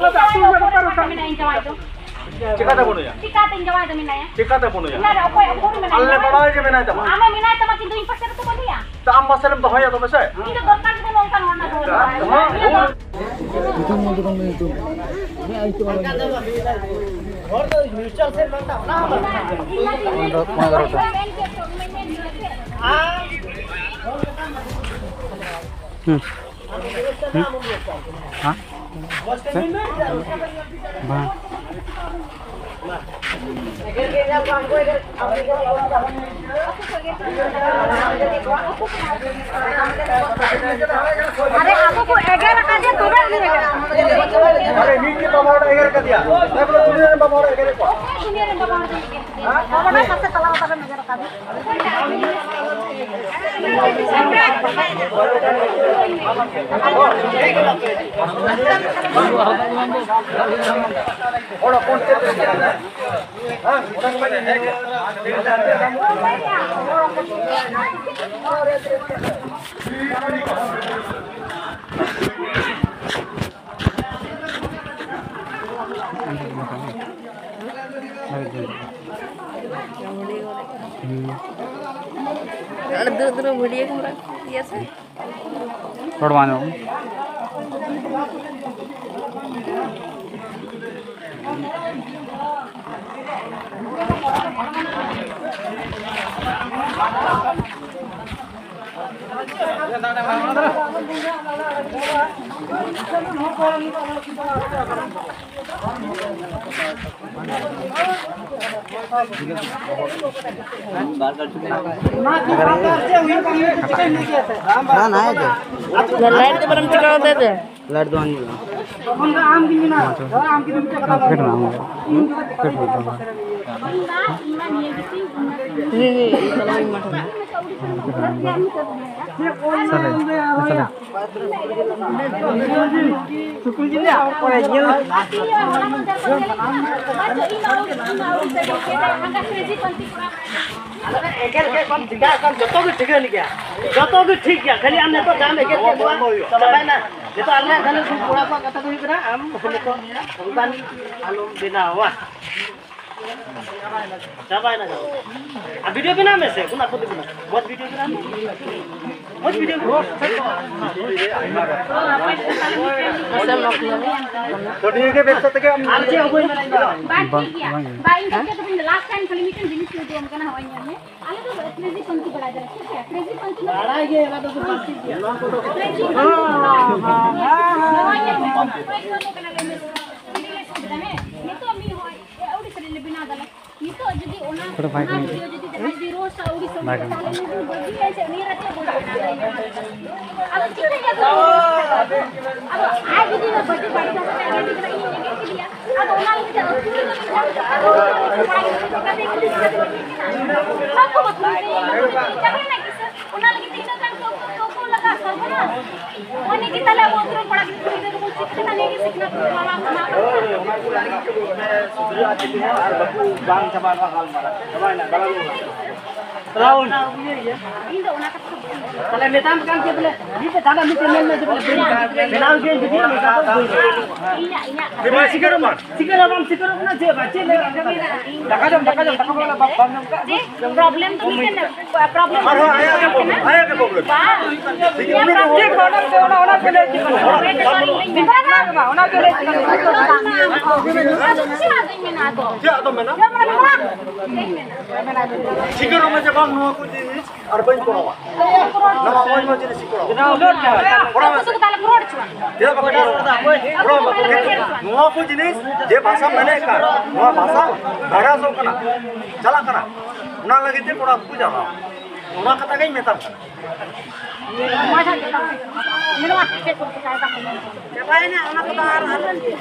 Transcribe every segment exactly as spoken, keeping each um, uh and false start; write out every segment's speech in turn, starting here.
ᱢᱮᱱᱟᱭᱟ ᱤᱧ ᱡᱟᱶᱟᱭ ᱫᱚ᱾ ᱪᱮᱠᱟᱛᱮ ᱵᱟᱹᱱᱩᱭᱟ? ᱪᱮᱠᱟᱛᱮ ᱤᱧ ᱡᱟᱶᱟᱭ ᱫᱚ ᱢᱮᱱᱟᱭᱟ? ᱪᱮᱠᱟᱛᱮ ᱵᱟᱹᱱᱩᱭᱟ? ᱤᱧ ᱟᱨ ᱚᱠᱚᱭ ᱩᱯᱨᱩᱢ ᱢᱮᱱᱟᱭᱟ? ᱟᱞᱮ ᱞᱮ ᱵᱟᱲᱟᱭᱟ ᱡᱮ ᱢᱮᱱᱟᱭ ᱛᱟᱢᱟ᱾ ᱟᱢᱮ ᱢᱮᱱᱟᱭ ᱛᱟᱢᱟ, ᱠᱤᱱᱛᱩ ᱤᱧ ᱯᱟᱥᱮ ᱨᱮᱫᱚ ᱵᱟᱹᱱᱩᱭᱟ᱾ ᱛᱚ ᱟᱢ ᱯᱟᱥᱮ ᱨᱮᱢ ᱫᱚᱦᱚᱭᱟ ᱛᱚᱵᱮ ᱥᱮ? ᱤᱧ ᱫᱚ ᱫᱚᱨᱠᱟᱨ ᱜᱮ ᱵᱟᱹᱱᱩᱜ ᱚᱱᱠᱟᱱ ᱦᱚᱲ ᱱᱟᱜ ᱫᱚ᱾ ᱦᱮᱸ? ᱦᱚᱲ ᱫᱚ ᱢᱤᱭᱩᱪᱩᱣᱟᱞ ᱥᱮ ᱵᱟᱝ ᱛᱟᱦᱮᱸ, ᱚᱱᱟ ᱦᱚᱸ ᱵᱟᱝ ᱛᱟᱦᱮᱸ᱾ ᱚᱱᱟ ᱫᱚ ᱯᱚᱱᱮᱨᱚ ᱴᱟ᱾ ᱦᱩᱸ᱾ ᱦᱩᱸ? ᱦᱮᱸ? ᱵᱟᱝ᱾ ᱟᱨᱮ, ᱟᱵᱚ ᱠᱚ ᱮᱜᱮᱨ ᱟᱠᱟᱫᱮᱭᱟ, ᱛᱚᱵᱮ ᱩᱱᱤ ᱮᱜᱮᱨ᱾ ᱟᱨᱮ, ᱢᱤᱫ ᱜᱮ ᱵᱟᱵᱟ ᱦᱚᱲ ᱮᱜᱮᱨ ᱠᱟᱫᱮᱭᱟ᱾ ᱛᱟᱨᱯᱚᱨᱮ ᱫᱩᱱᱤᱭᱟᱹ ᱨᱮᱱ ᱵᱟᱵᱟ ᱦᱚᱲ ᱮᱜᱮᱨᱮᱫ ᱠᱚᱣᱟ᱾ ᱚᱠᱚᱭ ᱫᱩᱱᱤᱭᱟᱹ ᱨᱮᱱ ᱵᱟᱵᱟ ᱦᱚᱲ ᱫᱚ ᱮᱜᱮᱨ ᱠᱟᱫᱮᱭᱟ? ᱦᱮᱸ? ᱵᱟᱵᱟ ᱦᱚᱲ ᱯᱟᱥᱮ ᱛᱟᱞᱟ ᱢᱟᱛᱟ ᱨᱮᱢ ᱮᱜᱮᱨ ᱟᱠᱟᱫᱮᱭᱟ᱾ ᱟᱨ ᱫᱩᱲᱩᱵ ᱫᱩᱲᱩᱵ ᱵᱷᱤᱰᱤᱭᱳ ᱠᱮᱢᱮᱨᱟ ᱤᱭᱟᱹ ᱥᱮ? ᱨᱚᱲ ᱵᱟᱝ ᱟᱸᱡᱚᱢᱚᱜ ᱠᱟᱱᱟ᱾ ᱞᱟᱭᱤᱴ ᱫᱚ ᱵᱟᱢ ᱪᱤᱠᱟᱹᱣ ᱫᱟ ᱡᱮ? ᱞᱟᱭᱤᱴ ᱫᱚ ᱵᱟᱝ ᱧᱮᱞᱚᱜᱼᱟ᱾ ᱛᱚᱠᱷᱚᱱ ᱫᱚ ᱟᱢ ᱜᱮ ᱢᱮᱱᱟᱜ, ᱟᱢ ᱜᱮ ᱢᱤᱫᱴᱮᱡ ᱠᱟᱛᱷᱟ ᱯᱷᱤᱴ ᱢᱮᱱᱟᱜᱼᱟ᱾ ᱦᱩᱸ, ᱦᱩᱸ, ᱪᱟᱞᱟᱣ ᱤᱧ ᱢᱟ ᱛᱚᱵᱮ᱾ ᱥᱟᱞᱮ, ᱥᱟᱞᱮ᱾ ᱮᱜᱮᱨ ᱠᱮᱫ ᱠᱚᱣᱟᱢ, ᱪᱤᱠᱟᱹᱜ ᱠᱟᱱ, ᱡᱚᱛᱚ ᱜᱮ ᱴᱷᱤᱠᱟᱹᱱ ᱜᱮᱭᱟ, ᱡᱚᱛᱚ ᱜᱮ ᱴᱷᱤᱠ ᱜᱮᱭᱟ, ᱠᱷᱟᱹᱞᱤ ᱟᱢ ᱱᱤᱛᱚᱜ ᱡᱟᱢ ᱮᱜᱮᱨ ᱠᱮᱫ ᱠᱚᱣᱟ, ᱪᱟᱵᱟᱭᱱᱟ᱾ ᱱᱤᱛᱚᱜ ᱟᱞᱮ ᱠᱷᱟᱹᱞᱤ ᱠᱚᱲᱟ ᱠᱚᱣᱟᱜ ᱠᱟᱛᱷᱟ ᱫᱚ ᱦᱩᱭᱩᱜ ᱠᱟᱱᱟ, ᱟᱢ ᱱᱤᱛᱚᱜ ᱚᱱᱠᱟᱱ ᱟᱞᱚᱢ ᱵᱮᱱᱟᱣᱟ᱾ ᱪᱟᱵᱟᱭᱮᱱᱟ, ᱪᱟᱵᱟᱭᱮᱱᱟ᱾ ᱟᱨ video ᱵᱮᱱᱟᱣ ᱢᱮ ᱥᱮ, ᱠᱳᱱᱳ ᱟᱯᱚᱛᱛᱤ ᱵᱟᱹᱱᱩᱜᱼᱟ᱾ ᱢᱚᱡᱽ video ᱵᱮᱱᱟᱣ ᱢᱮ᱾ ᱢᱚᱡᱽ video ᱵᱮᱱᱟᱣ ᱢᱮ᱾ ᱛᱚ ᱱᱤᱭᱟᱹ ᱜᱮ ᱵᱮᱵᱽᱥᱟ ᱛᱮᱜᱮ ᱟᱢ ᱟᱨ ᱪᱮᱫ ᱦᱚᱸ ᱵᱟᱹᱧ ᱢᱮᱱᱟ ᱤᱧ ᱫᱚ᱾ ᱵᱟᱝ, ᱴᱷᱤᱠ ᱜᱮᱭᱟ᱾ ᱵᱟᱝ, ᱤᱧ ᱫᱚ ᱪᱮᱫ ᱦᱚᱸ ᱵᱟᱹᱧ ᱢᱮᱱᱟ᱾ Last time ᱠᱷᱟᱹᱞᱤ ᱢᱤᱫᱴᱮᱱ ᱡᱤᱱᱤᱥ ᱤᱧ ᱩᱫᱩᱜ ᱟᱢ ᱠᱟᱱᱟ, ᱦᱚᱸᱜᱼᱚᱭ ᱧᱮᱞ ᱢᱮ᱾ ᱟᱞᱮ ᱫᱚ crazy ᱯᱟᱹᱧᱪᱤ ᱵᱟᱲᱟᱭ ᱫᱟᱞᱮ, ᱴᱷᱤᱠ ᱜᱮᱭᱟ? Crazy ᱯᱟᱹᱧᱪᱤ ᱫᱚ ᱵᱟᱲᱟᱭ ᱜᱮ, ᱚᱱᱟ ᱫᱚ ᱵᱟᱹᱲᱛᱤ ᱜᱮᱭᱟ᱾ Crazy ᱯᱟᱹᱧᱪᱤ ᱫᱚ ᱦᱚᱸᱜᱼᱚᱭ ᱧᱮᱞ ᱢᱮ, ᱦᱚᱸᱜᱼᱚᱭ ᱧᱮᱞ ᱢᱮ, ᱠᱟᱱᱟ ᱞᱮ, ᱢᱤᱫ ᱥᱚ ᱠᱩᱲᱤ ᱞᱮ ᱥᱟᱹᱛ ᱮᱫᱟ, ᱦᱮᱸ? ᱱᱤᱛᱚᱜ ᱢᱤᱫ ᱦᱚᱸᱜᱼᱚᱭ, ᱮ, ᱟᱹᱣᱲᱤ ᱥᱟᱹᱨᱤ ᱞᱮ ᱵᱮᱱᱟᱣ ᱫᱟᱞᱮ᱾ ᱱᱤᱛᱚᱜ ᱡᱩᱫᱤ ᱚᱱᱟ, ᱚᱱᱟ video ᱡᱩᱫᱤ ᱡᱟᱦᱟᱸᱭ ᱡᱩᱫᱤ ᱨᱚᱲ ᱥᱟᱶ ᱟᱹᱣᱲᱤ ᱥᱟᱹᱨᱤ ᱠᱚ, ᱛᱟᱦᱞᱮ ᱩᱱᱤ ᱫᱚ ᱵᱟᱹᱜᱤᱭᱟᱭ ᱥᱮ ᱩᱱᱤ ᱨᱟᱡᱽ ᱨᱮ ᱵᱚᱞᱚ ᱠᱟᱱᱟ᱾ ᱟᱫᱚ ᱪᱤᱠᱟᱹᱭᱟ ᱠᱚ? ᱟᱫᱚ ᱟᱡ ᱡᱩᱫᱤ ᱵᱟᱹᱜᱤ ᱵᱟᱹᱲᱤᱡ ᱠᱟᱛᱮ ᱟᱡ ᱡᱩᱫᱤ ᱤᱧ ᱮᱜᱮᱨ ᱠᱮᱫᱮᱭᱟ, ᱟᱫᱚ ᱚᱱᱟ ᱞᱟᱹᱜᱤᱫ ᱛᱮ ᱟᱹᱛᱩ ᱨᱮᱫᱚ ᱢᱤᱫᱴᱟᱝ ᱟᱨᱚ ᱠᱚᱲᱟ ᱜᱤᱫᱽᱨᱟᱹ ᱠᱚ ᱠᱟᱛᱮ ᱠᱚ ᱵᱟᱠᱚ ᱵᱟᱠᱚ ᱪᱟᱵᱟᱭᱮᱱᱟ ᱠᱤᱥᱟᱹ᱾ ᱚᱱᱟ ᱞᱟᱹᱜᱤᱫ ᱛᱮ ᱤᱱᱟᱹ ᱜᱟᱱ ᱠᱚ, ᱠᱚ, ᱠᱚ ᱞᱟᱜᱟᱜ ᱥᱚᱨᱵᱚᱱᱟᱥ᱾ ᱩᱱᱤ ᱜᱮ ᱛᱟᱦᱞᱮ ᱟᱵᱚ ᱟᱹᱛᱩ ᱨᱮᱱ ᱠᱚᱲᱟ ᱜᱤᱫᱽᱨᱟᱹ ᱠᱚ ᱪᱮᱫ ᱠᱟᱱᱟ, ᱱᱤᱭᱟᱹ ᱜᱮ ᱥᱤᱠᱷᱱᱟᱹᱛ ᱠᱚ ᱮᱢᱟ ᱠᱚ ᱠᱟᱱᱟ᱾ ᱥᱩᱫᱷᱩ ᱟᱨ ᱪᱮᱫ ᱦᱚᱸ ᱟᱨ ᱵᱟᱠᱚ ᱵᱟᱝ ᱪᱟᱵᱟ ᱱᱚᱣᱟ ᱜᱟᱞᱢᱟᱨᱟᱣ᱾ ᱪᱟᱵᱟᱭᱮᱱᱟ, ᱜᱟᱞᱢᱟᱨᱟᱣ᱾ ᱤᱧ ᱫᱚ ᱚᱱᱟ ᱠᱟᱛᱷᱟ ᱫᱚ ᱵᱟᱹᱧ ᱞᱟᱹᱭᱟ᱾ ᱛᱟᱦᱞᱮ ᱢᱮᱛᱟᱢ ᱠᱟᱱ ᱪᱮᱫ ᱵᱚᱞᱮ, ᱢᱤᱫ ᱫᱷᱟᱣ ᱢᱤᱫᱴᱮᱱ ᱧᱮᱞ ᱢᱮ, ᱪᱮᱫ ᱵᱚᱞᱮ, ᱵᱮᱱᱟᱣ ᱜᱮ ᱡᱩᱫᱤ ᱱᱚᱝᱠᱟ ᱫᱚ ᱵᱟᱹᱧ ᱞᱟᱹᱭᱟ᱾ ᱤᱧᱟᱹᱜ, ᱤᱧᱟᱹᱜ ᱵᱮᱱᱟᱣ ᱥᱤᱠᱟᱹᱨᱚᱜ ᱵᱟᱝ᱾ ᱥᱤᱠᱟᱹᱨ ᱦᱚᱸ ᱵᱟᱢ ᱥᱤᱠᱟᱹᱨᱚᱜ ᱠᱟᱱᱟ, ᱪᱮᱫ ᱵᱟᱝ, ᱪᱮᱫ ᱞᱟᱹᱭ ᱵᱟᱝ ᱠᱟᱹᱢᱤᱭᱮᱫᱟ? ᱫᱟᱠᱟ ᱡᱚᱢ, ᱫᱟᱠᱟ ᱡᱚᱢ, ᱫᱟᱠᱟ ᱡᱚᱢ, ᱵᱟᱢ ᱡᱚᱢ ᱠᱟᱜ? ᱡᱮ problem ᱫᱚ ᱢᱤᱫᱴᱮᱱ, problem ᱫᱚ ᱟᱨᱦᱚᱸ ᱟᱭᱟᱜ ᱜᱮ problem, ᱟᱭᱟᱜ ᱜᱮ problem᱾ ᱵᱟᱝ᱾ ᱪᱮᱫ problem ᱫᱚ ᱚᱱᱟ, ᱚᱱᱟ ᱯᱮ ᱞᱟᱹᱭ ᱦᱚᱪᱚ ᱠᱚᱣᱟ᱾ ᱵᱤᱵᱷᱟ ᱚᱱᱟ ᱜᱮ ᱢᱟ, ᱚᱱᱟ ᱜᱮ ᱞᱟᱹᱭ ᱦᱚᱪᱚ ᱠᱚᱣᱟ᱾ ᱟᱫᱚ ᱪᱮᱫ ᱟᱫᱚᱧ ᱢᱮᱱᱟ ᱟᱫᱚ? ᱪᱮᱫ ᱟᱫᱚ ᱢᱮᱱᱟ? ᱪᱮᱫ ᱢᱮᱱᱟ? ᱥᱤᱠᱟᱹᱨᱚᱜ ᱢᱮ ᱡᱮ ᱵᱟᱝ, ᱱᱚᱣᱟ ᱠᱚ ᱡᱤᱱᱤᱥ ᱟᱨ ᱵᱟᱹᱧ ᱠᱚᱨᱟᱣᱟ᱾ ᱱᱚᱣᱟ ᱢᱚᱡᱽ ᱢᱚᱡᱽ ᱡᱤᱱᱤᱥ ᱤᱧ ᱠᱚᱨᱟᱣᱟ᱾ ᱠᱚᱨᱟᱣ ᱢᱮ᱾ ᱛᱟᱦᱞᱮ ᱠᱚ ᱨᱚᱲ ᱦᱚᱪᱚᱣᱟᱱ᱾ ᱪᱮᱫᱟᱜ ᱵᱟᱠᱚ ᱨᱚᱲ? ᱨᱚᱲ ᱢᱟᱠᱚ᱾ ᱠᱤᱱᱛᱩ ᱱᱚᱣᱟ ᱠᱚ ᱡᱤᱱᱤᱥ ᱡᱮ ᱵᱷᱟᱥᱟ ᱢᱮᱱᱮᱫ ᱠᱟᱱ, ᱱᱚᱣᱟ ᱵᱷᱟᱥᱟ ᱵᱷᱟᱭᱨᱟᱥᱚᱜ ᱠᱟᱱᱟ, ᱪᱟᱞᱟᱜ ᱠᱟᱱᱟ, ᱚᱱᱟ ᱞᱟᱹᱜᱤᱫ ᱛᱮ ᱠᱚᱲᱟ ᱠᱚᱠᱚ ᱪᱟᱞᱟᱜᱼᱟ᱾ ᱚᱱᱟ ᱠᱟᱛᱷᱟ ᱜᱤᱧ ᱢᱮᱛᱟᱢ ᱠᱟᱱᱟ᱾ ᱪᱟᱵᱟᱭᱮᱱᱟ, ᱚᱱᱟ ᱠᱚᱫᱚ ᱟᱨ ᱟᱞᱚᱢ ᱞᱟᱹᱭᱟ᱾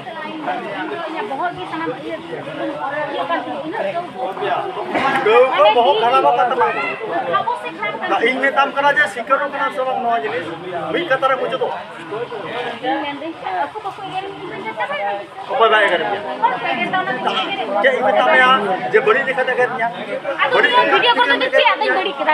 ᱤᱧᱟᱹᱜ ᱵᱚᱦᱚᱜ ᱜᱮ ᱥᱟᱱᱟᱢ ᱤᱭᱟᱹ, ᱤᱭᱟᱹ ᱠᱟᱱ ᱛᱤᱧᱟᱹ, ᱩᱱᱟᱹᱜ ᱠᱟᱹᱣ ᱠᱚ᱾ ᱠᱟᱹᱣ ᱠᱚ ᱵᱚᱦᱚᱜ ᱠᱷᱟᱨᱟᱯᱚᱜ ᱠᱟᱱ ᱛᱟᱢᱟ᱾ ᱟᱵᱚ ᱥᱮ ᱠᱷᱟᱨᱟᱯ ᱠᱟᱱ ᱤᱧ ᱢᱮᱛᱟᱢ ᱠᱟᱱᱟ ᱡᱮ ᱥᱤᱠᱟᱹᱨᱚᱜ ᱠᱟᱱᱟ ᱥᱮ ᱵᱟᱝ, ᱱᱚᱣᱟ ᱡᱤᱱᱤᱥ ᱢᱤᱫ ᱠᱟᱛᱷᱟ ᱨᱮ ᱢᱩᱪᱟᱹᱫᱚᱜᱼᱟ᱾ ᱤᱧ ᱢᱮᱱᱫᱟᱹᱧ, ᱟᱠᱚ ᱵᱟᱠᱚ ᱮᱜᱮᱨ ᱢᱮᱭᱟ, ᱪᱟᱵᱟᱭᱮᱱᱟ᱾ ᱚᱠᱚᱭ ᱵᱟᱭ ᱮᱜᱮᱨ ᱢᱮᱭᱟ? ᱪᱮᱫ ᱤᱧ ᱢᱮᱛᱟᱜ ᱢᱮᱭᱟ ᱡᱮ ᱵᱟᱹᱲᱤᱡ ᱞᱮᱠᱟᱛᱮ ᱮᱜᱮᱨ ᱢᱮᱭᱟ? ᱟᱫᱚ ᱵᱟᱹᱲᱤᱡ ᱱᱤᱭᱟᱹ video ᱠᱚᱨᱮ ᱫᱚ ᱪᱮᱫ ᱟᱫᱚᱧ ᱵᱟᱹᱲᱤᱡ ᱠᱮᱫᱟ?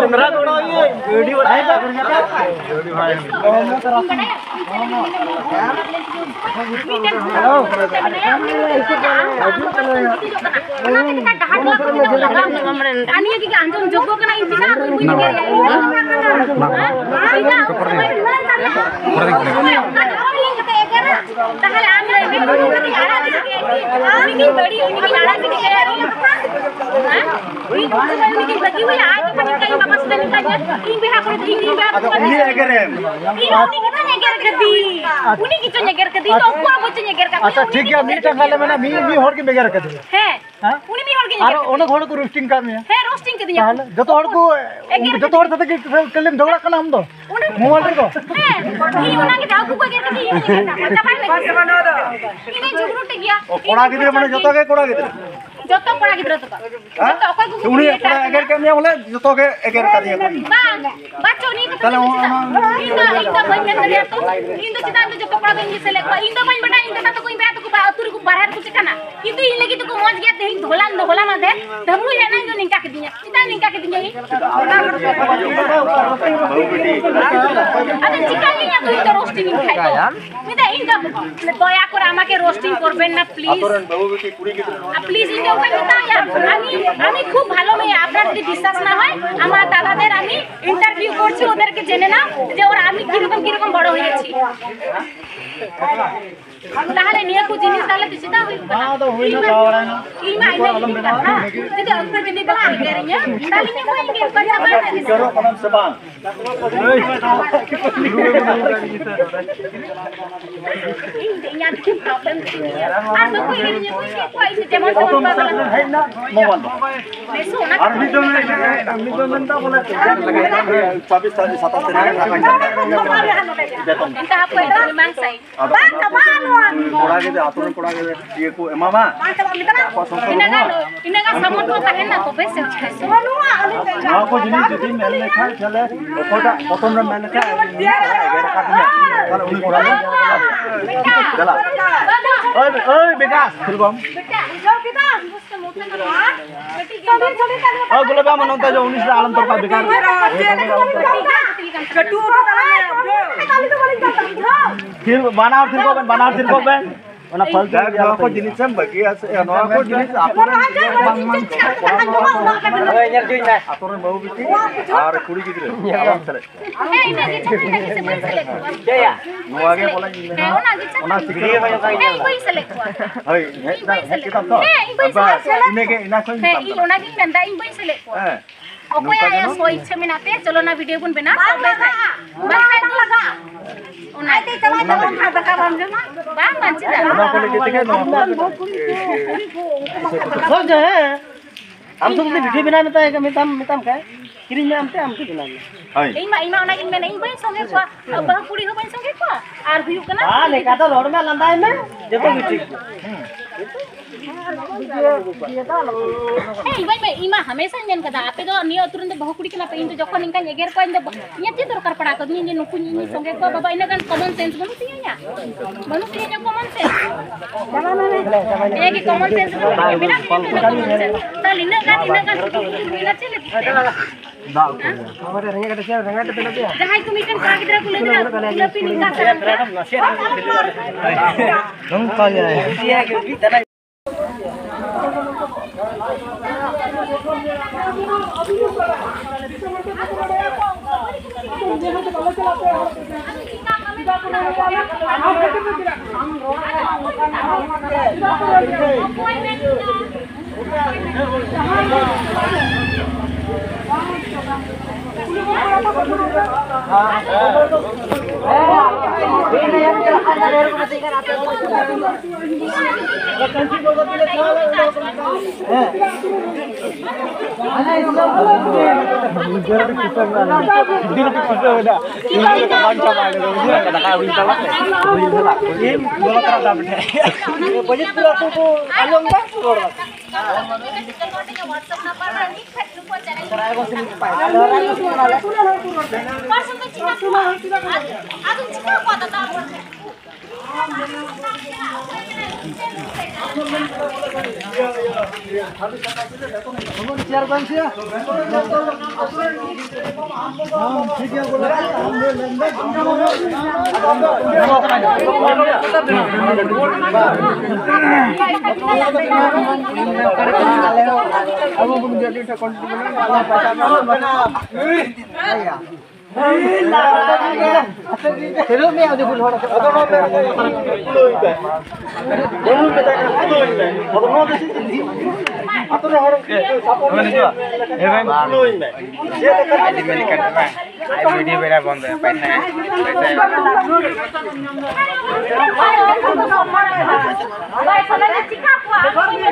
ᱥᱮᱸᱫᱽᱨᱟ ᱠᱚᱲᱟ ᱤᱭᱟᱹ ᱜᱟᱹᱰᱤ ᱵᱟᱲᱟᱭ ᱫᱟ᱾ ᱟᱨ ᱱᱤᱭᱟᱹ ᱜᱮ ᱟᱸᱡᱚᱢ ᱡᱳᱜᱽᱜᱚ ᱠᱟᱱᱟ, ᱤᱧ ᱪᱮᱫᱟᱜ ᱵᱟᱹᱧ ᱵᱩᱡᱽ ᱫᱟᱲᱮᱭᱟᱜᱼᱟ? ᱤᱧ ᱫᱚ ᱱᱚᱣᱟ ᱠᱟᱱᱟ᱾ ᱦᱮᱸ? ᱤᱧᱟᱹᱜ ᱩᱱᱟᱹᱜ ᱵᱟᱹᱧ ᱢᱮᱱ ᱫᱟᱲᱮᱭᱟᱜᱼᱟ᱾ ᱛᱟᱦᱚᱞᱮ ᱟᱢ ᱞᱟᱹᱭ ᱢᱮ, ᱩᱱᱤ ᱜᱤᱧ ᱟᱲᱟᱜ ᱜᱤᱰᱤ ᱠᱟᱭᱟ᱾ ᱩᱱᱤ ᱜᱤᱧ ᱵᱟᱹᱲᱤᱡ, ᱩᱱᱤ ᱜᱤᱧ ᱟᱲᱟᱜ ᱜᱤᱰᱤ ᱠᱟᱭᱟ᱾ ᱦᱮᱸ? ᱤᱧ ᱩᱱᱤ ᱜᱤᱧ ᱵᱟᱹᱜᱤ ᱟᱭᱟ, ᱟᱡ ᱡᱚᱠᱷᱚᱱ ᱱᱤᱝᱠᱟᱹ ᱤᱧ ᱵᱟᱵᱟ ᱥᱟᱛᱮ ᱱᱤᱝᱠᱟ ᱤᱧ ᱵᱤᱦᱟ ᱠᱚᱨᱮ ᱤᱧ ᱵᱤᱦᱟ ᱠᱚᱨᱮ ᱤᱧ ᱩᱱᱤ ᱜᱮᱪᱚᱧ ᱮᱜᱮᱨ ᱠᱟᱫᱮ᱾ ᱩᱱᱤ ᱜᱮᱪᱚᱧ ᱮᱜᱮᱨ ᱠᱟᱫᱮ᱾ ᱤᱧ ᱫᱚ ᱩᱠᱩᱣᱟᱜ ᱵᱟᱹᱪᱚᱧ ᱮᱜᱮᱨ ᱠᱟᱫᱮ᱾ ᱟᱪᱪᱷᱟ, ᱴᱷᱤᱠ ᱜᱮᱭᱟ, ᱢᱤᱫᱴᱟᱝ ᱠᱟᱛᱷᱟ ᱞᱮ ᱢᱮᱱᱟ, ᱢᱤᱫ, ᱢᱤᱫ ᱦᱚᱲ ᱜᱮᱢ ᱮᱜᱮᱨ ᱠᱟᱫᱮᱭᱟ᱾ ᱦᱮᱸ᱾ ᱦᱮᱸ? ᱩᱱᱤ ᱢᱤᱫ ᱦᱚᱲ ᱜᱮ ᱟᱨ ᱮᱜᱮᱨ ᱠᱟᱫᱮᱭᱟ᱾ ᱚᱱᱮᱠ ᱦᱚᱲ ᱠᱚ ᱨᱳᱥᱴᱤᱝ ᱠᱟᱜ ᱢᱮᱭᱟ᱾ ᱦᱮᱸ, ᱨᱳᱥᱴᱤᱝ ᱠᱤᱫᱤᱧᱟ᱾ ᱛᱟᱦᱚᱞᱮ ᱡᱚᱛᱚ ᱦᱚᱲ ᱠᱚ, ᱮᱜᱮᱨ ᱡᱚᱛᱚ ᱦᱚᱲ ᱥᱟᱛᱮ ᱜᱮ ᱠᱷᱟᱹᱞᱤᱢ ᱡᱷᱚᱜᱽᱲᱟᱜ ᱠᱟᱱᱟ ᱟᱢ ᱫᱚ? ᱚᱸᱰᱮ ᱢᱳᱵᱟᱭᱤᱞ ᱨᱮᱫᱚ? ᱦᱮᱸ, ᱤᱧ ᱚᱱᱟ ᱜᱮ ᱫᱟᱜ ᱠᱚ ᱮᱜᱮᱨ ᱠᱟᱛᱮ ᱤᱧ ᱪᱟᱵᱟᱭ ᱞᱟᱹᱜᱤᱫ᱾ ᱤᱧ ᱡᱷᱩᱜᱽᱲᱩᱴᱤ ᱜᱮᱭᱟ᱾ ᱚ, ᱠᱚᱲᱟ ᱜᱤᱫᱽᱨᱟᱹ ᱢᱟᱱᱮ ᱡᱚᱛᱚ ᱜᱮ ᱠᱚᱲᱟ ᱜᱤᱫᱽᱨᱟᱹ? ᱡᱚᱛᱚ ᱠᱚᱲᱟ ᱜᱤᱫᱽᱨᱟᱹ ᱫᱚ ᱵᱟᱝ᱾ ᱦᱮᱸ? ᱡᱚᱛᱚ ᱚᱠᱚᱭ ᱠᱚ ᱩᱱᱤ ᱠᱩᱲᱤ ᱠᱚᱲᱟ ᱮᱜᱮᱨ ᱠᱮᱫ ᱢᱮᱭᱟ ᱵᱚᱞᱮ, ᱡᱚᱛᱚ ᱜᱮ ᱮᱜᱮᱨ ᱠᱟᱫᱤᱧᱟ ᱠᱚ᱾ ᱵᱟᱝ, ᱵᱟᱪᱚ, ᱱᱤᱭᱟᱹ ᱠᱟᱛᱷᱟ ᱛᱟᱦᱞᱮ ᱫᱚ ᱚᱱᱟ, ᱪᱮᱫᱟᱜ? ᱚᱱᱟ ᱤᱧ ᱫᱚ, ᱤᱧ ᱫᱚ ᱵᱟᱹᱧ ᱢᱮᱱ ᱫᱟᱲᱮᱭᱟᱜᱼᱟ ᱛᱚ᱾ ᱤᱧ ᱫᱚ ᱪᱮᱫᱟᱜ ᱤᱧ ᱫᱚ ᱡᱚᱛᱚ ᱠᱚᱲᱟ ᱫᱚ ᱤᱧ ᱜᱮ ᱥᱮᱞᱮᱫ ᱠᱚᱣᱟ? ᱤᱧ ᱫᱚ ᱵᱟᱹᱧ ᱵᱟᱰᱟᱭᱟ, ᱤᱧ ᱫᱟᱫᱟ ᱛᱟᱠᱚ, ᱤᱧ ᱵᱟᱭᱟ ᱛᱟᱠᱚ ᱵᱟ ᱟᱹᱛᱩ ᱨᱮᱠᱚ ᱵᱟᱨᱦᱮ ᱨᱮᱠᱚ ᱪᱮᱫ ᱠᱟᱱᱟ᱾ ᱠᱤᱱᱛᱩ ᱤᱧ ᱞᱟᱹᱜᱤᱫ ᱫᱚᱠᱚ ᱢᱚᱡᱽ ᱜᱮᱭᱟ, ᱛᱮᱦᱮᱧ ᱦᱚᱞᱟ ᱧᱤᱫᱟᱹ, ᱦᱚᱞᱟ ᱢᱟᱫᱷᱮᱨ ᱫᱷᱟᱹᱢᱩ ᱦᱮᱡ ᱮᱱᱟ, ᱤᱧ ᱫᱚ ᱱᱤᱝᱠᱟ ᱠᱤᱫᱤᱧᱟ᱾ ᱪᱮᱫᱟᱜ ᱱᱤᱝᱠᱟ ᱠᱤᱫᱤᱧᱟ ᱤᱧ? ᱟᱫᱚ ᱪᱤᱠᱟᱹᱭᱟᱹᱧ ᱟᱫᱚ ᱤᱧ ᱫᱚ ᱨᱳᱥᱴᱤᱝ ᱤᱧ ᱠᱷᱟᱡ ᱫᱚ? ᱢᱮᱱᱫᱟ ᱤᱧ ᱫᱚ ᱫᱚᱭᱟ ᱠᱚᱨᱮ ᱟᱢᱟᱠᱮ রোস্টিং করবেন না প্লিজ। ᱟᱛᱳ ᱨᱮᱱ ᱵᱟᱹᱦᱩ ᱵᱤᱴᱤ ᱠᱩᱲᱤ ᱜᱤᱫᱽᱨᱟᱹ᱾ আর প্লিজ, ᱤᱧ ᱫᱚ ᱚᱱᱠᱟᱧ ᱢᱮᱛᱟᱭᱟ, আমি, আমি খুব ভালো মেয়ে, আপনার যদি বিশ্বাস না হয়, আমার দাদাদের আমি ইন্টারভিউ করছি, ওদেরকে জেনে নাও যে ওরা আমি কিরকম কিরকম বড় হয়েছি। ᱛᱟᱦᱞᱮ ᱱᱤᱭᱟᱹ ᱠᱚ ᱡᱤᱱᱤᱥ ᱛᱟᱦᱞᱮ ᱫᱚ ᱪᱮᱫᱟᱜ ᱦᱩᱭᱩᱜ ᱠᱟᱱᱟ? ᱚᱱᱟ ᱫᱚ ᱦᱩᱭᱱᱟ, ᱤᱧ ᱢᱟ, ᱪᱟᱵᱟ ᱵᱟᱲᱟᱭᱱᱟ᱾ ᱤᱧ ᱢᱟ ᱟᱭᱢᱟ ᱡᱤᱱᱤᱥ ᱠᱟᱛᱷᱟ, ᱡᱩᱫᱤ ᱩᱱᱠᱩ ᱡᱩᱫᱤ ᱵᱟᱠᱚ ᱮᱜᱮᱨᱤᱧᱟ, ᱛᱟᱦᱞᱮ ᱤᱧ ᱦᱚᱸ ᱵᱟᱹᱧ ᱮᱜᱮᱨ ᱠᱚᱣᱟ, ᱪᱟᱵᱟᱭᱮᱱᱟ ᱡᱤᱱᱤᱥ᱾ ᱤᱧ ᱫᱚ ᱤᱧᱟᱹᱜ ᱯᱨᱚᱵᱞᱮᱢ ᱫᱚ ᱤᱧ ᱜᱮᱭᱟ᱾ ᱟᱨ ᱵᱟᱠᱚ ᱮᱜᱮᱨᱤᱧᱟ, ᱵᱟᱹᱧ ᱮᱜᱮᱨ ᱠᱚᱣᱟ, ᱤᱧ ᱫᱚ ᱡᱮᱢᱚᱱ ᱛᱮᱢᱚᱱ ᱠᱚᱲᱟ ᱠᱟᱱᱟ᱾ ᱵᱮᱥ, ᱚᱱᱟ ᱟᱨ ᱢᱤᱫ ᱫᱚᱢ ᱢᱮᱱ-, ᱢᱤᱫ ᱫᱚᱢ ᱢᱮᱱᱫᱟ ᱵᱚᱞᱮ, ᱪᱷᱟᱵᱵᱤᱥ ᱥᱟᱛᱟᱥ ᱛᱟᱹᱨᱤᱠᱷ ᱨᱮ ᱴᱟᱠᱟᱧ ᱧᱟᱢᱟ᱾ ᱵᱮᱛᱚᱱ᱾ ᱤᱧ ᱫᱚ ᱦᱟᱯᱳᱭ ᱫᱚ ᱢᱤᱢᱟᱝᱥᱟᱭ᱾ ᱟᱫᱚ ᱵᱟᱝ ᱪᱟᱵᱟᱜᱼᱟ ᱱᱚᱣᱟ᱾ ᱠᱚᱲᱟ ᱜᱤᱫᱽᱨᱟᱹ, ᱟᱹᱛᱩ ᱨᱮᱱ ᱠᱚᱲᱟ ᱜᱤᱫᱽᱨᱟᱹ ᱤᱭᱟᱹ ᱠᱚ ᱮᱢᱟᱢᱟ᱾ ᱵᱟᱝ ᱪᱟᱵᱟᱜᱼᱟ, ᱢᱮᱛᱟᱢᱟ᱾ ᱟᱠᱚᱣᱟᱜ ᱥᱚᱝᱥᱟᱨ ᱛᱤᱱᱟᱹᱜ ᱜᱟᱱ, ᱵᱟᱹᱱᱩᱜᱼᱟ᱾ ᱛᱤᱱᱟᱹᱜ ᱜᱟᱱ ᱥᱟᱢᱚᱱ ᱠᱚ ᱛᱟᱦᱮᱱᱟ ᱛᱚᱵᱮ ᱥᱮ ᱪᱮᱫ? ᱵᱟᱹᱱᱩᱜᱼᱟ, ᱟᱹᱞᱤᱧ ᱫᱚ ᱱᱚᱣᱟ ᱠᱚ ᱡᱤᱱᱤᱥ ᱡᱩᱫᱤ ᱢᱮᱱ ᱞᱮᱠᱷᱟᱱ, ᱛᱟᱦᱞᱮ ᱚᱠᱚᱭᱴᱟᱜ ᱯᱚᱛᱚᱱ ᱨᱮ ᱢᱮᱱ ᱞᱮᱠᱷᱟᱱ, ᱩᱱᱤ ᱠᱚᱲᱟ ᱜᱮ ᱮᱜᱮᱨ ᱟᱠᱟᱫᱤᱧᱟ᱾ ᱛᱟᱦᱞᱮ ᱩᱱᱤ ᱠᱚᱲᱟ ᱜᱮ ᱪᱟᱞᱟᱜ᱾ ᱳᱭ, ᱳᱭ, ᱵᱤᱠᱟᱥ, ᱯᱷᱤᱞᱵᱚᱢ᱾ ᱵᱩᱡᱷᱟᱹᱣ ᱠᱮᱫᱟ? ᱳᱭ, ᱜᱩᱞᱟᱹᱵ ᱟᱢ ᱱᱚᱱᱛᱮ ᱡᱚ, ᱩᱱᱤ ᱥᱟᱞᱟᱜ ᱟᱞᱚᱢ ᱛᱚᱨᱠᱟ, ᱵᱤᱠᱟᱥ᱾ ᱛᱷᱤᱨ, ᱵᱟᱱᱟ ᱦᱚᱲ ᱛᱷᱤᱨ ᱠᱚᱜ ᱵᱮᱱ, ᱵᱟᱱᱟ ᱦᱚᱲ ᱛᱷᱤᱨ ᱠᱚᱜ ᱵᱮᱱ᱾ ᱚᱱᱟ ᱯᱷᱟᱞᱛᱩ ᱡᱟᱠ, ᱱᱚᱣᱟ ᱠᱚ ᱡᱤᱱᱤᱥ ᱮᱢ ᱵᱟᱹᱜᱤᱭᱟ ᱥᱮ, ᱱᱚᱣᱟ ᱠᱚ ᱡᱤᱱᱤᱥ ᱟᱯᱮ ᱨᱮᱱ ᱵᱟᱝ, ᱵᱟᱝ, ᱟᱯᱮ ᱨᱮᱱ ᱵᱟᱹᱦᱩ ᱵᱤᱴᱤ ᱟᱨ ᱠᱩᱲᱤ ᱜᱤᱫᱽᱨᱟᱹ ᱟᱞᱚᱢ ᱥᱮᱞᱮᱫ ᱠᱚᱣᱟ᱾ ᱦᱮᱸ, ᱤᱱᱟᱹ ᱜᱮ ᱪᱮᱫ ᱤᱧ ᱞᱟᱹᱜᱤᱫ ᱥᱮ ᱵᱟᱹᱧ ᱥᱮᱞᱮᱫ ᱠᱚᱣᱟ? ᱱᱚᱣᱟ ᱜᱮ ᱵᱚᱞᱮ ᱤᱧ ᱦᱮᱸ, ᱢᱮᱱᱟ, ᱚᱱᱟ ᱜᱮ ᱪᱮᱫ ᱚᱱᱟ ᱤᱧ ᱥᱤᱠᱲᱤ ᱞᱟᱹᱜᱤᱫ? ᱦᱚᱸ ᱚᱱᱠᱟ ᱜᱮ ᱦᱮᱸ, ᱤᱧ ᱵᱟᱹᱧ ᱥᱮᱞᱮᱫ ᱠᱚᱣᱟ᱾ ᱦᱳᱭ, ᱦᱮᱡ ᱤᱧ ᱵᱟᱹᱧ ᱠᱮᱫᱟᱢ ᱥᱮᱞᱮᱫ ᱛᱚ? ᱠᱚᱣᱟ᱾ ᱦᱮᱸ, ᱤᱧ ᱵᱟᱹᱧ ᱵᱟᱥ, ᱥᱮᱞᱮᱫ ᱠᱚᱣᱟ᱾ ᱤᱱᱟᱹᱜᱮ, ᱤᱱᱟᱹ ᱠᱷᱚᱱ ᱦᱮᱸ, ᱢᱮᱛᱟᱢ ᱤᱧ ᱠᱟᱱᱟ᱾ ᱚᱱᱟ ᱜᱤᱧ ᱢᱮᱱᱫᱟ, ᱤᱧ ᱵᱟᱹᱧ ᱥᱮᱞᱮᱫ ᱠᱚᱣᱟ᱾ ᱦᱮᱸ᱾ ᱚᱠᱚᱭᱟᱜ ᱱᱚᱝᱠᱟ ᱜᱮ ᱥᱚ ᱤᱪᱪᱷᱟᱹ ᱢᱮᱱᱟᱜ ᱛᱟᱭᱟ, ᱪᱚᱞᱚ ᱚᱱᱟ ᱵᱷᱤᱰᱤᱭᱳ ᱵᱚᱱ ᱵᱮᱱᱟᱣ, ᱵᱟᱝ, ᱛᱚᱵᱮ ᱵᱟᱝ, ᱠᱷᱟᱡ, ᱵᱟᱝ, ᱵᱟᱝ ᱞᱟᱜᱟᱜᱼᱟ᱾ ᱚᱱᱟ ᱟᱡ ᱛᱮ ᱪᱟᱞᱟᱜ ᱚᱱᱟ ᱛᱟᱵᱚᱱ ᱞᱟᱹᱜᱤᱫ᱾ ᱠᱷᱟᱱ ᱫᱟᱠᱟ ᱵᱟᱢ ᱡᱚᱢᱟ? ᱵᱟᱝ, ᱵᱟᱝ, ᱪᱮᱫᱟᱜ? ᱚᱱᱟ ᱠᱚ ᱞᱟᱹᱜᱤᱫ ᱛᱮᱜᱮ ᱱᱚᱣᱟ ᱠᱚ ᱦᱮᱸ᱾ ᱟᱢ ᱥᱩᱫᱷᱩ ᱡᱩᱫᱤ ᱵᱷᱤᱰᱤᱭᱳ ᱵᱮᱱᱟᱣ ᱢᱮᱛᱟᱭ ᱠᱟᱱᱟ, ᱢᱮᱛᱟᱢ, ᱢᱮᱛᱟᱢ ᱠᱷᱟᱡ, ᱠᱤᱨᱤᱧ ᱢᱮ ᱟᱢ ᱛᱮ, ᱟᱢ ᱛᱮ ᱵᱮᱱᱟᱣ ᱢᱮ᱾ ᱦᱳᱭ᱾ ᱤᱧ ᱢᱟ, ᱤᱧ ᱢᱟ ᱚᱱᱟᱜᱤᱧ ᱢᱮᱱᱟ, ᱤᱧ ᱵᱟᱹᱧ ᱥᱚᱸᱜᱮ ᱠᱚᱣᱟ, ᱵᱟᱹᱦᱩ ᱠᱩᱲᱤ ᱦᱚᱸ ᱵᱟᱹᱧ ᱥᱚᱸᱜᱮ ᱠᱚᱣᱟ, ᱟᱨ ᱦᱩᱭᱩᱜ ᱠᱟᱱᱟ ᱟᱨ ᱞᱮᱠᱟ ᱫᱚ ᱨᱚᱲ ᱢᱮ, ᱞᱟᱸᱫᱟᱭ ᱢᱮ, ᱡᱚᱛᱚ ᱜᱮ ᱴᱷᱤᱠ ᱜᱮᱭᱟ᱾ ᱦᱮᱸ, ᱤᱧ ᱵᱟᱹᱧ ᱢᱮ, ᱤᱧ ᱢᱟ ᱦᱟᱢᱮᱥᱟᱧ ᱢᱮᱱ ᱠᱟᱫᱟ, ᱟᱯᱮ ᱫᱚ ᱱᱤᱭᱟᱹ ᱟᱹᱛᱩ ᱨᱮᱱ ᱫᱚ ᱵᱟᱹᱦᱩ ᱠᱩᱲᱤ ᱠᱟᱱᱟ ᱯᱮ, ᱤᱧ ᱫᱚ ᱡᱚᱠᱷᱚᱱ ᱤᱧ ᱮᱜᱮᱨ ᱠᱚᱣᱟ, ᱤᱧ ᱫᱚ ᱤᱧᱟᱹᱜ ᱪᱮᱫ ᱫᱚᱨᱠᱟᱨ ᱯᱟᱲᱟᱣ ᱠᱟᱹᱫᱤᱧᱟ ᱡᱮ ᱱᱩᱠᱩᱧ ᱤᱧ ᱥᱚᱸᱜᱮ ᱠᱚᱣᱟ? ᱵᱟᱵᱟ, ᱤᱱᱟᱹᱜ ᱜᱟᱱ common sense ᱵᱟᱹᱱᱩᱜ ᱛᱤᱧᱟᱹ ᱤᱧᱟᱹᱜ? ᱵᱟᱹᱱᱩᱜ ᱛᱤᱧᱟᱹ ᱤᱧᱟᱹᱜ common sense? ᱤᱧᱟᱹᱜ ᱜᱮ common sense ᱵᱟᱹᱱᱩᱜ ᱛᱤᱧᱟᱹ, ᱢᱮᱱᱟᱜ ᱛᱤᱧᱟᱹ ᱤᱧᱟᱹᱜ common sense᱾ ᱛᱟᱦᱞᱮ ᱤᱱᱟᱹᱜ ᱜᱟᱱ, ᱤᱱᱟᱹᱜ ᱜᱟᱱ ᱦᱩᱭᱱᱟ ᱪᱮᱫ ᱞᱟᱹᱜᱤᱫ? ᱡᱟᱦᱟᱸᱭ ᱠᱚ ᱢᱤᱫᱴᱮᱱ ᱠᱚᱲᱟ ᱜᱤᱫᱽᱨᱟᱹ ᱠᱚ ᱞᱟᱹᱭ ᱠᱮᱫᱟ, ᱜᱩᱞᱟᱹᱯᱤ ᱱᱤᱝᱠᱟ ᱥᱟᱱᱟᱢ ᱠᱚ᱾ ᱱᱚᱝᱠᱟ ᱜᱮ᱾ ᱟᱵᱚ ᱵᱚᱱ ᱡᱟᱹᱰᱤ ᱴᱷᱮᱱ ᱠᱚᱱᱴᱨᱳᱞ ᱢᱮᱱᱟᱜᱼᱟ, ᱟᱞᱚ ᱯᱟᱭᱥᱟ ᱠᱚ ᱮᱢᱟ᱾ ᱟᱫᱚ ᱱᱚᱣᱟ ᱢᱮ, ᱠᱩᱞᱟᱹᱭ ᱢᱮ᱾ ᱵᱟᱹᱵᱩ ᱢᱮᱛᱟᱭ ᱠᱟᱱᱟ, ᱠᱩᱞᱟᱹᱭ ᱢᱮ᱾ ᱟᱫᱚ ᱱᱚᱣᱟ ᱫᱚ ᱪᱮᱫ ᱪᱤᱞᱤ? ᱟᱛᱳ ᱨᱮ ᱦᱚᱲ ᱠᱩᱞᱟᱹᱭ ᱢᱮ᱾ ᱪᱮᱫ ᱞᱮᱠᱟ? ᱟᱹᱰᱤ ᱢᱮᱱ ᱠᱟᱱ ᱛᱟᱢᱟ᱾ ᱵᱷᱤᱰᱤᱭᱳ ᱵᱮᱱᱟᱣ ᱵᱚᱱᱫᱚ, ᱯᱚᱭᱥᱟ, ᱯᱚᱭᱥᱟ᱾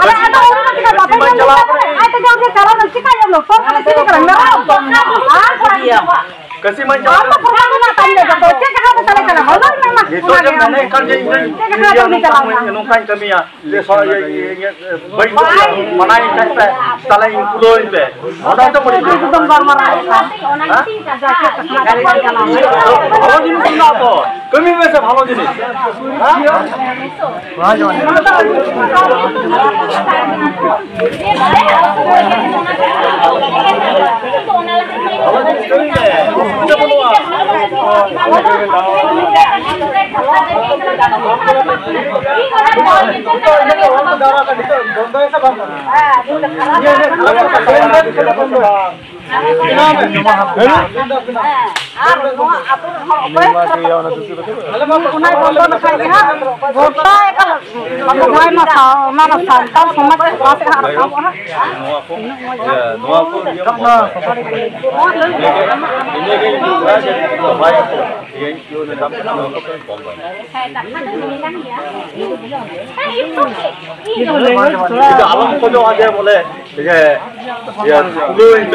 ᱟᱞᱮ ᱟᱫᱚ ᱚᱱᱟ ᱪᱤᱠᱟ ᱵᱟᱯᱮ ᱧᱟᱢ ᱞᱮᱫᱟ? ᱟᱡ ᱛᱮᱜᱮ ᱚᱸᱰᱮ ᱪᱟᱞᱟᱣ ᱮᱱᱟ, ᱪᱤᱠᱟ ᱧᱟᱢ ᱞᱮᱫᱟ? ᱯᱷᱳᱱ ᱠᱟᱛᱮ ᱪᱮᱫ ᱠᱟᱱᱟ? ᱢᱮᱨᱚᱢ? ᱠᱟᱹᱥᱤ ᱢᱟᱹᱭ ᱟᱢ ᱫᱚ ᱯᱨᱚᱢᱟᱱ ᱢᱮᱱᱟᱜ ᱛᱟᱢ ᱜᱮᱭᱟ ᱡᱚᱛᱚ᱾ ᱪᱮᱫ ᱠᱟᱱᱟ ᱯᱮ ᱛᱟᱦᱞᱮ? ᱱᱤᱛᱚᱜ ᱡᱮ ᱢᱚᱱᱮ ᱠᱷᱟᱱ ᱡᱮ ᱤᱧ ᱫᱚᱧ ᱤᱭᱟᱹ ᱱᱚᱝᱠᱟᱧ ᱠᱟᱹᱢᱤᱭᱟ, ᱡᱮ ᱥᱚ-, ᱤᱭᱟᱹ, ᱤᱭᱟᱹ, ᱤᱭᱟᱹ, ᱵᱟᱹᱲᱤᱡ ᱠᱚ ᱢᱟᱱᱟᱧ ᱠᱷᱟᱡ ᱯᱮ, ᱛᱟᱦᱞᱮ ᱤᱧ ᱠᱷᱩᱞᱟᱹᱣᱟᱹᱧ ᱯᱮ᱾ ᱚᱱᱟ ᱫᱚ ᱵᱟᱹᱲᱤᱡ ᱠᱟᱹᱢᱤ᱾ ᱦᱮᱸ? ᱵᱷᱟᱞᱚ ᱡᱤᱱᱤᱥ ᱢᱮᱱᱟᱜᱼᱟ ᱛᱚ, ᱠᱟᱹᱢᱤ ᱢᱮᱥᱮ ᱵᱷᱟᱞᱚ ᱡᱤᱱᱤᱥ᱾ ᱦᱮᱸ? ᱟᱨ ᱱᱚᱣᱟ ᱟᱹᱛᱩ ᱨᱮᱱ ᱦᱚᱲ ᱚᱠᱚᱭ ᱚᱱᱟᱭ ᱵᱚᱱᱫᱚ ᱞᱮᱠᱷᱟᱱ ᱜᱮ ᱦᱟᱸᱜ ᱜᱚᱴᱟ ᱮᱴᱟᱜ ᱵᱟᱠᱚ ᱫᱚᱦᱚᱭ ᱢᱟ ᱥᱟ-, ᱚᱱᱟ ᱫᱚ ᱥᱟᱱᱛᱟᱲ ᱥᱚᱢᱟᱡᱽ ᱚᱠᱟ ᱥᱮᱫ ᱦᱟᱸᱜ ᱨᱟᱠᱟᱵᱚᱜᱼᱟ ᱦᱟᱸᱜ᱾ ᱱᱚᱣᱟ ᱠᱚ ᱤᱭᱟᱹ, ᱱᱚᱣᱟ ᱠᱚ ᱤᱭᱟᱹ ᱢᱚᱡᱽ ᱵᱟᱭ ᱟᱹᱭᱠᱟᱹᱣᱟ᱾ ᱤᱧ ᱫᱚ ᱤᱧ ᱫᱚ ᱫᱚᱦᱚᱭᱟ᱾ ᱤᱭᱟᱹᱧ ᱤᱭᱟᱹ ᱢᱮᱛᱟᱢ ᱠᱟᱱᱟ, ᱱᱚᱣᱟ ᱠᱚ ᱠᱚᱢ ᱵᱟᱭ᱾ ᱦᱮᱸ, ᱠᱟᱛᱷᱟ ᱫᱚ ᱤᱱᱟᱹ ᱠᱟᱱ ᱜᱮᱭᱟ᱾ ᱤᱧ ᱫᱚ ᱟᱞᱚᱢ ᱠᱷᱚᱡᱚᱜᱼᱟ ᱡᱮ ᱵᱚᱞᱮ, ᱤᱭᱟᱹ, ᱤᱭᱟᱹ, ᱛᱩᱞᱟᱹᱣ ᱤᱧ ᱯᱮ᱾